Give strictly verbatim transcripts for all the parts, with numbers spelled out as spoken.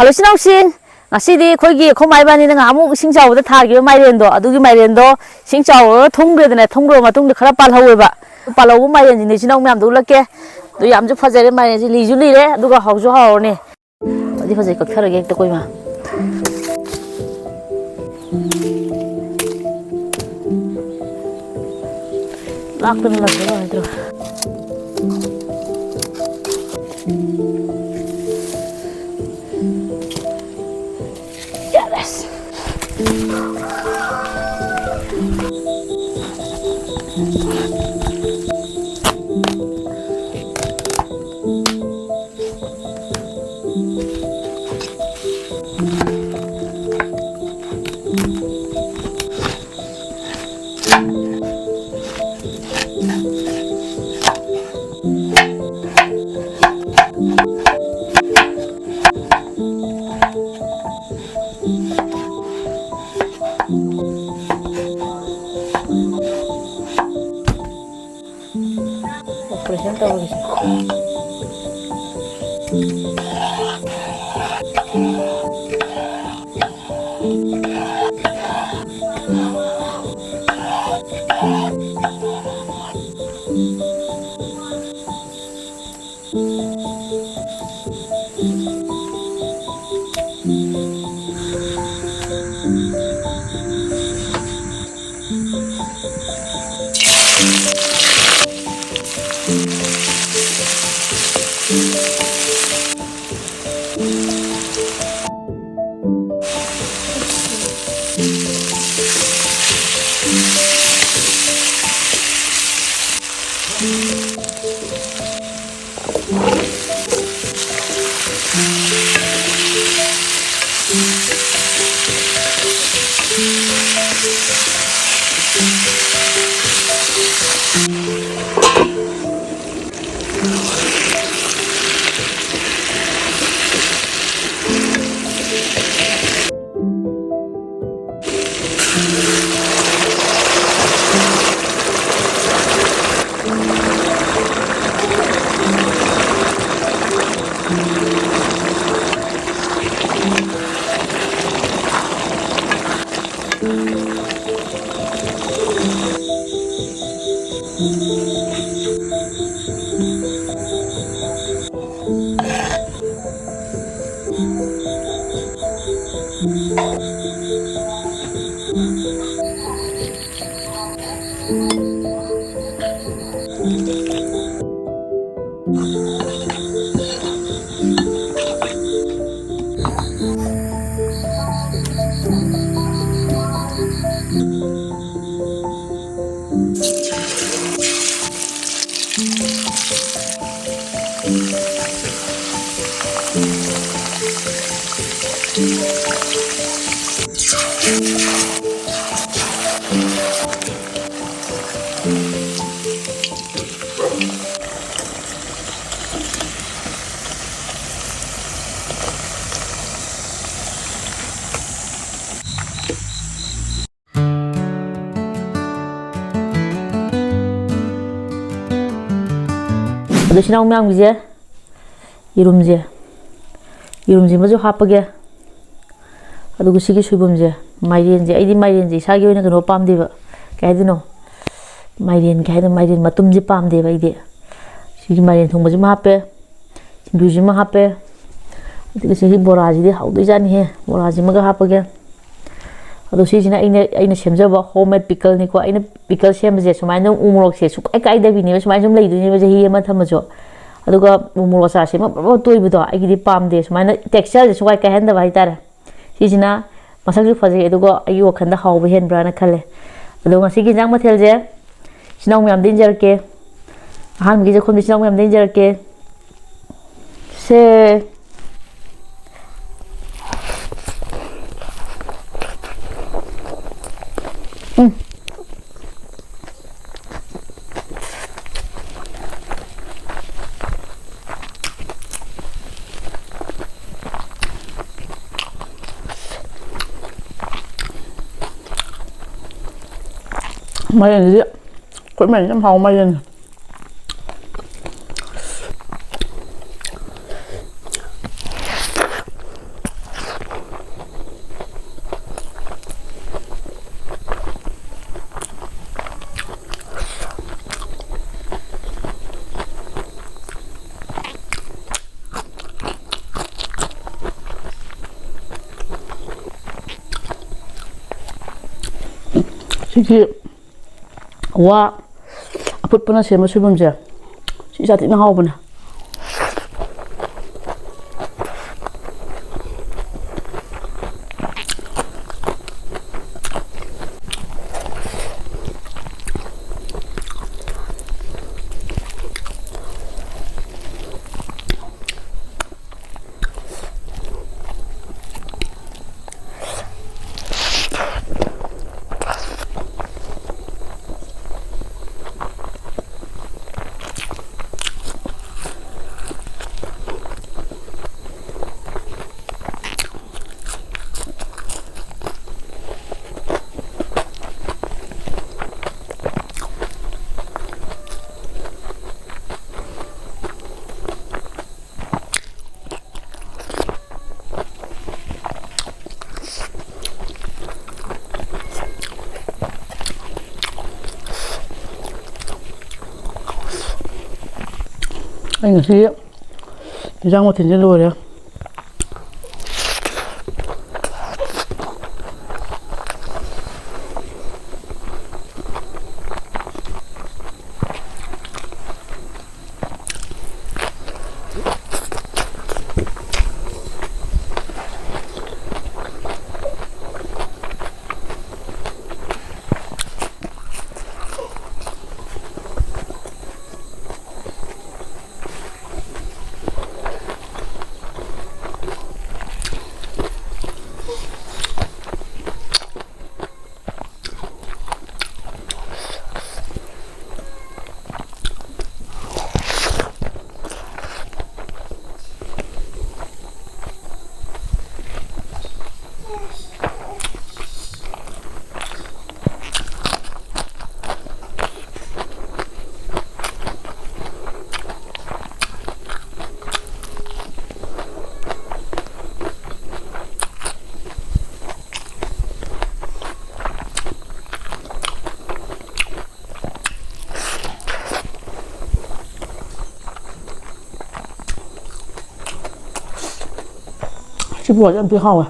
Hello, ꯏꯆꯤꯟ ꯏꯅꯥꯎꯁꯤꯡ꯫ ꯉꯁꯤꯗꯤ ꯑꯩꯈꯣꯏꯒꯤ ꯑꯩꯈꯣꯏ ꯃꯥ ꯏꯕꯥꯅꯤꯅ ꯉꯍꯥꯟꯃꯨꯛ ꯏꯁꯤꯡ ꯆꯥꯎꯕꯗ ꯊꯥꯈꯤꯕ ꯃꯥꯏꯔꯦꯟꯗꯣ, ꯑꯗꯨꯒꯤ ꯃꯥꯏꯔꯦꯟꯗꯣ ꯏꯁꯤꯡ ꯆꯥꯎꯔꯒ ꯊꯨꯝꯈ꯭ꯔꯦꯗꯅ, ꯊꯨꯝꯈ꯭ꯔꯕ ꯃꯇꯨꯡꯗ ꯈꯔ ꯄꯥꯜꯍꯧꯋꯦꯕ꯫ ꯄꯥꯜꯍꯧꯕ ꯃꯥꯏꯔꯦꯟꯁꯤꯡꯗꯣ ꯏꯆꯤꯟ ꯏꯅꯥꯎ ꯃꯌꯥꯝꯗ ꯎꯠꯂꯛꯀꯦ꯫ ꯑꯗꯨ ꯌꯥꯝꯁꯨ ꯐꯖꯔꯦ ꯃꯥꯏꯔꯦꯟꯁꯦ, ꯂꯤꯁꯨ ꯂꯤꯔꯦ, ꯑꯗꯨꯒ ꯍꯥꯎꯁꯨ ꯍꯥꯎꯔꯅꯤ꯫ ꯐꯗꯤ ꯐꯖꯩ, ꯀꯛꯊꯔꯒꯦ ꯍꯦꯛꯇ ꯀꯣꯏꯃ꯫ ꯂꯥꯛꯇꯅ ꯂꯥꯛꯄ ꯅꯨꯡꯉꯥꯏꯇ꯭ꯔꯣ? ꯌꯥꯔꯦ꯫ ꯑꯣꯄꯔꯦꯁꯟ ꯇꯧꯔꯒꯦ꯫ ꯑꯗꯣ ꯏꯆꯤꯟ ꯏꯅꯥꯎ ꯃꯌꯥꯝꯒꯤꯁꯦ, ꯌꯦꯔꯨꯝꯁꯦ, ꯌꯦꯔꯨꯝꯁꯤꯃꯁꯨ ꯍꯥꯞꯄꯒꯦ꯫ ꯑꯗꯨꯒ ꯁꯤꯒꯤ ꯁꯣꯏꯕꯨꯝꯁꯦ, ꯃꯥꯏꯔꯦꯟꯁꯦ, ꯑꯩꯗꯤ ꯃꯥꯏꯔꯦꯟꯁꯦ ꯏꯁꯥꯒꯤ ꯑꯣꯏꯅ ꯀꯩꯅꯣ ꯄꯥꯝꯗꯦꯕ, ꯀꯩ ꯍꯥꯏꯗꯣꯏꯅꯣ, ꯃꯥꯏꯔꯦꯟ, ꯀꯩ ꯍꯥꯏꯗꯣꯏꯅꯣ, ꯃꯥꯏꯔꯦꯟ ꯃꯇꯨꯝꯁꯦ ꯄꯥꯝꯗꯦꯕ ꯑꯩꯗꯤ꯫ ꯁꯤꯒꯤ ꯃꯥꯏꯔꯦꯟ ꯊꯣꯡꯕꯁꯤꯃ ꯍꯥꯞꯄꯦ, ꯁꯤꯡꯖꯨꯁꯤꯃ ꯍꯥꯞꯄꯦ, ꯑꯗꯨꯒ ꯁꯤꯒꯤ ꯕꯣꯔꯥꯁꯤꯗꯤ ꯍꯥꯎꯗꯣꯏꯖꯥꯠꯅꯤꯍꯦ, ꯕꯣꯔꯥꯁꯤꯃꯒ ꯍꯥꯞꯄꯒꯦ꯫ ꯑꯗꯣ ꯁꯤꯁꯤꯅ ꯑꯩꯅ, ꯑꯩꯅ ꯁꯦꯝꯖꯕ home made pickleꯅꯤꯀꯣ꯫ ꯑꯩꯅ pickle ꯁꯦꯝꯕꯁꯦ ꯁꯨꯃꯥꯏꯅ ꯎ ꯃꯣꯔꯣꯛꯁꯦ ꯁꯨꯡꯀꯥꯏ ꯀꯥꯏꯗꯕꯤꯅꯦꯕ, ꯁꯨꯃꯥꯏꯅ ꯁꯨꯝ ꯂꯩꯗꯣꯏꯅꯦꯕ ꯆꯍꯤ ꯑꯃ ꯊꯝꯃꯁꯨ꯫ ꯑꯗꯨꯒ ꯎ ꯃꯣꯔꯣꯛ ꯑꯆꯥꯔꯁꯦ ꯑꯃ ꯄꯨꯔꯥ ꯇꯣꯏꯕꯗꯣ ꯑꯩꯒꯤꯗꯤ ꯄꯥꯝꯗꯦ, ꯁꯨꯃꯥꯏꯅ textureꯁꯦ ꯁꯨꯡꯀꯥꯏ ꯀꯥꯏꯍꯟꯗꯕ ꯍꯥꯏꯇꯥꯔꯦ꯫ ꯁꯤꯁꯤꯅ ꯃꯁꯛꯁꯨ ꯐꯖꯩ, ꯑꯗꯨꯒ ꯑꯩꯒꯤ ꯋꯥꯈꯜꯗ ꯍꯥꯎꯕ ꯍꯦꯟꯕ꯭ꯔꯥꯅ ꯈꯜꯂꯦ꯫ ꯑꯗꯣ ꯉꯁꯤꯒꯤ ꯏꯟꯖꯥꯡ ꯃꯊꯦꯜꯁꯦ ꯏꯆꯤꯟ ꯏꯅꯥꯎ ꯃꯌꯥꯝꯗ ꯏꯟꯖꯔꯛꯀꯦ꯫ ꯑꯍꯥꯟꯕꯒꯤ ꯆꯥꯛꯈꯨꯝꯗ ꯏꯆꯤꯟ ꯏꯅꯥꯎ ꯃꯌꯥꯝꯗ ꯏꯟꯖꯔꯛꯀꯦ꯫ ꯁꯦ꯫ ꯎꯝ꯫ ꯃꯥꯏꯔꯦꯟꯁꯤꯗꯤ ꯑꯩꯈꯣꯏ ꯃꯥꯏꯔꯦꯟꯁꯦ ꯌꯥꯝ ꯍꯥꯎ ꯃꯥꯏꯔꯦꯟ꯫ ꯁꯤꯒꯤ ꯋꯥ ꯑꯐꯨꯠꯄꯅ ꯁꯦꯝꯕ ꯁꯣꯏꯕꯨꯝꯁꯦ, ꯁꯤ ꯌꯥꯝ ꯊꯤꯅ ꯍꯥꯎꯕꯅꯦ꯫ ꯑꯩ ꯉꯁꯤ ꯏꯟꯖꯥꯡ ꯃꯊꯦꯜꯁꯦ ꯂꯣꯏꯔꯦ꯫ ꯁꯤ ꯕꯣꯔꯥꯁꯦ ꯌꯥꯝ ꯊꯤ ꯍꯥꯎꯋꯦ꯫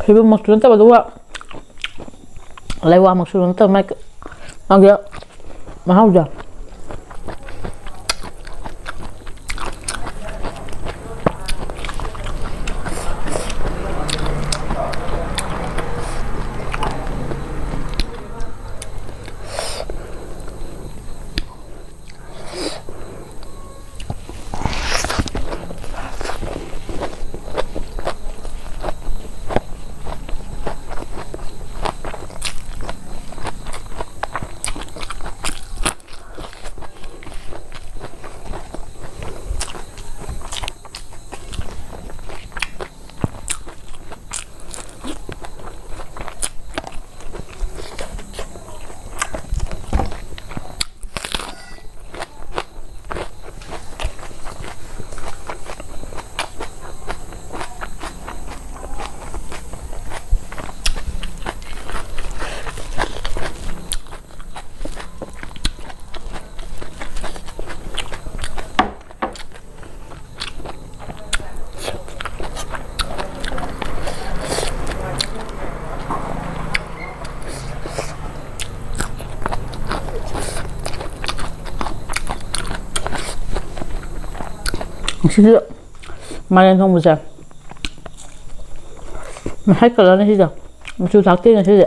ꯁꯣꯏꯕꯨꯝꯃꯛꯁꯨ ꯅꯠꯇꯕ, ꯑꯗꯨꯒ ꯂꯩꯋꯥꯃꯛꯁꯨ ꯅꯠꯇꯕ, ꯃꯥꯒꯤ, ꯃꯥꯒꯤ ꯃꯍꯥꯎꯗꯣ꯫ ꯉꯁꯤꯗꯤ ꯃꯥꯏꯔꯦꯟ ꯊꯣꯡꯕꯁꯦ ꯉꯁꯥꯏ ꯀꯂꯔꯅ ꯁꯤꯗ ꯃꯆꯨ ꯊꯥꯛꯇꯦ ꯉꯁꯤꯗꯤ꯫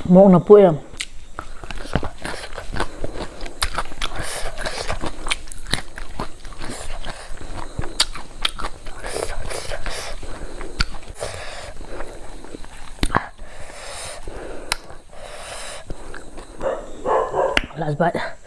ꯃꯣꯔꯣꯛꯅ ꯄꯣꯛꯑꯦ꯫ Last bite.